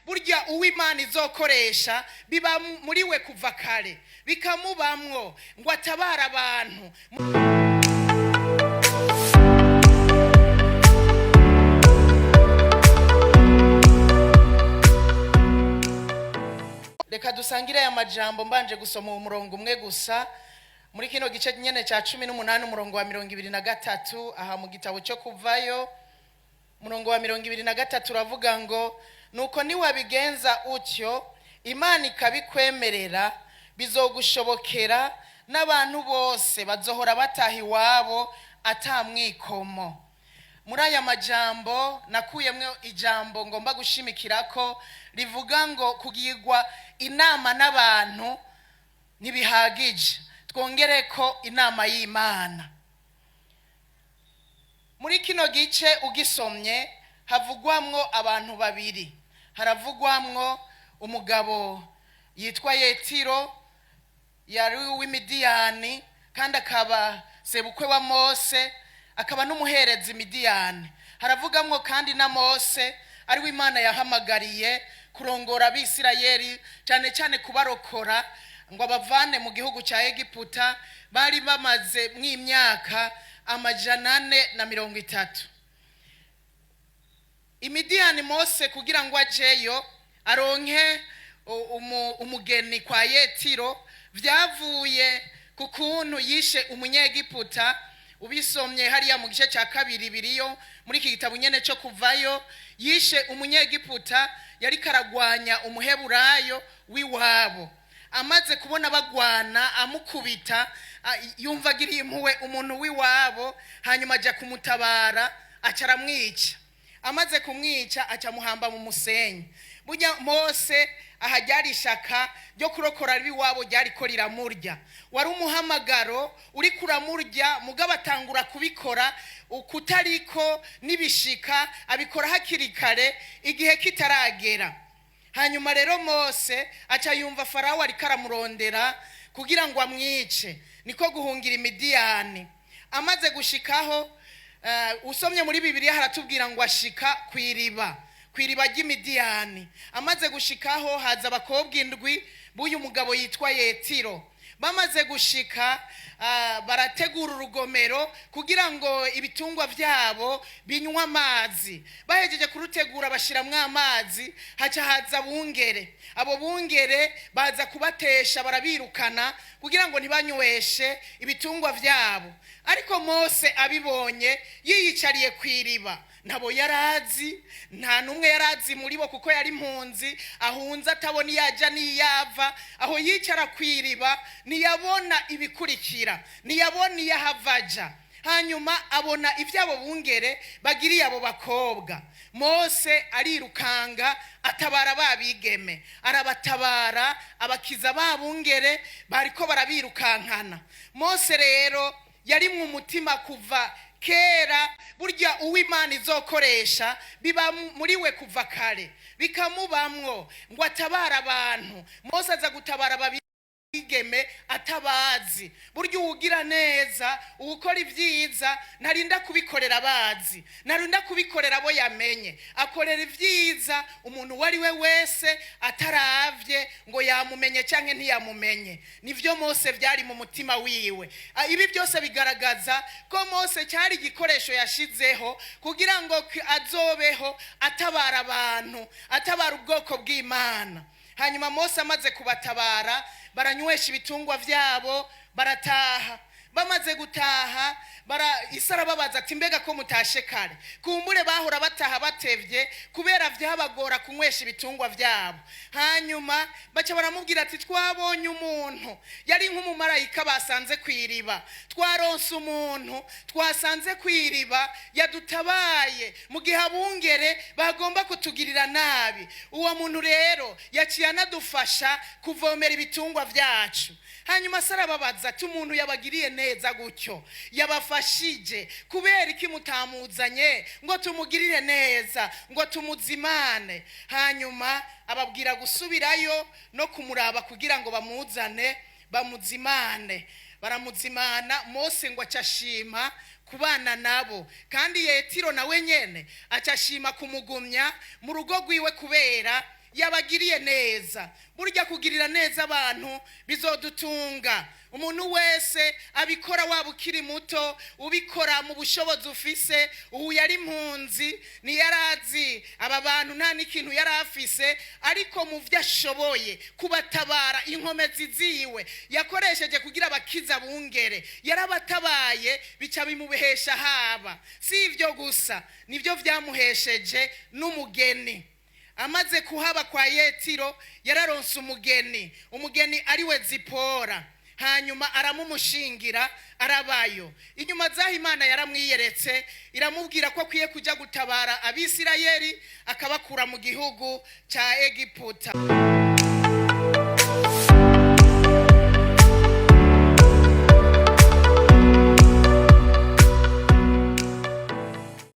Burya uw'Imana izokoresha biba muri we kuva kare, bikamubamwo ngo atabare abantu. Reka dusangire aya majambo mbanje gusoma uwo murongo umwe gusa muri kino gice nyene cya 18, umurongo wa 23, aha mu gitabo cyo Kuvayo. Umurongo wa 23 uravuga ngo: "Nuko niwabigenza utyo, Imana ikabikwemerera, bizogushobokera, n'abantu bose bazohora bataha iwabo atamwikomo." Muri aya majambo nakuyemwo ijambo ngomba gushimikira ko rivuga ngo kugirwa inama n'abantu ntibihagije, twongere ko inama y'Imana. Muri kino gice ugisomye havugwamwo abantu babiri. Haravugwamwo umugabo yitwa Yetiro, yari uw'Imidiyani kandi akaba sebukwe wa Mose, akaba n'umuherezi Midiyani. Haravugamwo kandi na Mose, ariwe Imana yahamagariye kurongora Abisirayeli, cyane cyane kubarokora ngo abavane mu gihugu cya Egiputa bari bamaze mw'imyaka 430. Imidiyani, Mose kugira ngo ajeyo aronke umugeni kwa Yetiro, byavuye ku kuntu yishe Umunyegiputa. Ubisomye hariya mu gice cya kabiri biriyo muri iki gitabo nyene cyo Kuvayo. Yishe Umunyegiputa yari karagwanya Umuheburayo w'iwabo. Amaze kubona bagwana amukubita, yumva agiriye impuhwe umuntu w'iwabo, hanyuma ajya kumutabara, aca aramwica. Amaze kumwica aca amuhamba mu musenyi. Burya Mose aha ryari ishaka ryo kurokora ab'iwabo ryariko riramurya, wari umuhamagaro uri kuramurya, mugabo atangura kubikora ukutariko n'ibishika, abikora hakiri kare igihe kitaragera. Hanyuma rero Mose aca yumva Farawo ariko aramurondera kugira ngo amwice, niko guhungira Imidiyani. Amaze gushikaho, usomye muri Bibiliya haratubwira ngo ashika ku iriba, ku iriba ry'Imidiyani. Amaze gushikaho haza abakobwa indwi b'uyu mugabo yitwa Yetiro. Bamaze gushika, barategura urugomero kugira ngo ibitungwa byabo binywe amazi. Bahejeje kurutegura bashiramwo amazi, haca haza bungere. Abo bungere baza kubatesha, barabirukana kugira ngo ntibanyweshe ibitungwa byabo. Ariko Mose abibonye yiyicariye ku iriba, ntabo yarazi, nta n'umwe yarazi muri bo, kuko yari impunzi ahunze atabona iyo ajya n'iyo ava. Aho yicara ku iriba ntiyabona ibikurikira, ntiyabona iyo ahava aja. Hanyuma abona iby'abo bungere bagiriye abo bakobwa. Mose arirukanga atabara ba bigeme, arabatabara, abakiza ba bungere bariko barabirukankana. Mose rero yari mu mutima kuva kera. Burya uw'Imana izokoresha biba muri we kuva kare, bikamubamwo ngo atabare abantu. Mose aza gutabara abigeme atabazi. Burya uwugira neza, uwukora ibyiza, ntarinda kubikorera abazi, ntarinda kubikorera abo yamenye. Akorera ibyiza umuntu uwo ari we wese, ataravye ngo yamumenye cyangwa ntiyamumenye. Nivyo Mose byari mu mutima wiwe. Ibi byose bigaragaza ko Mose cyari igikoresho yashizeho kugira ngo azobeho atabara abantu, atabara ubwoko bw'Imana. Hanyuma Mose amaze kubatabara, baranywesha ibitungwa byabo, barataha. Bamaze gutaha, isi arababaza ati: "Mbega ko mutashe kare?" Kumbure bahora bataha batevye kubera vyabagora kunywesha ibitungwa vyabo. Hanyuma baca baramubwira ati: "Twabonye umuntu yari nk'umumarayika basanze ku iriba. Twaronse umuntu twasanze ku iriba yadutabaye mu gihe abungere bagomba kutugirira nabi. Uwo muntu rero yaciye anadufasha kuvomera ibitungwa vyacu." Hanyuma se arababaza ati: "Umuntu yabagiriye neza gutyo, yabafashije, kubera iki mutamuzanye ngo tumugirire neza, ngo tumuzimane?" Hanyuma ababwira gusubirayo no kumuraba kugira ngo bamuzane bamuzimane. Baramuzimana. Mose ngo acashima kubana nabo, kandi Yetiro nawe nyene acashima kumugumya mu rugo rwiwe kubera Yabagiriye neza. Burya kugirira neza abantu bizodutunga. Umuntu wese abikora, waba ukiri muto, ubikora mu bushobozi ufise. Ubu yari impunzi, ntiyarazi aba bantu, nta n'ikintu yari afise, ariko mu byo ashoboye kubatabara, inkomezi ziwe yakoresheje kugira abakiza bungere, yarabatabaye, bica bimuhesha haba. Si ibyo gusa, nibyo byamuhesheje n'umugeni. Amaze kuhaba kwa Yetiro, yararonse umugeni, umugeni ariwe Zipora, hanyuma aramumushingira, arabayo. Inyuma z'aho Imana yaramwiyeretse, iramubwira ko akwiye kujya gutabara Abisirayeli, akabakura mu gihugu cya Egiputa.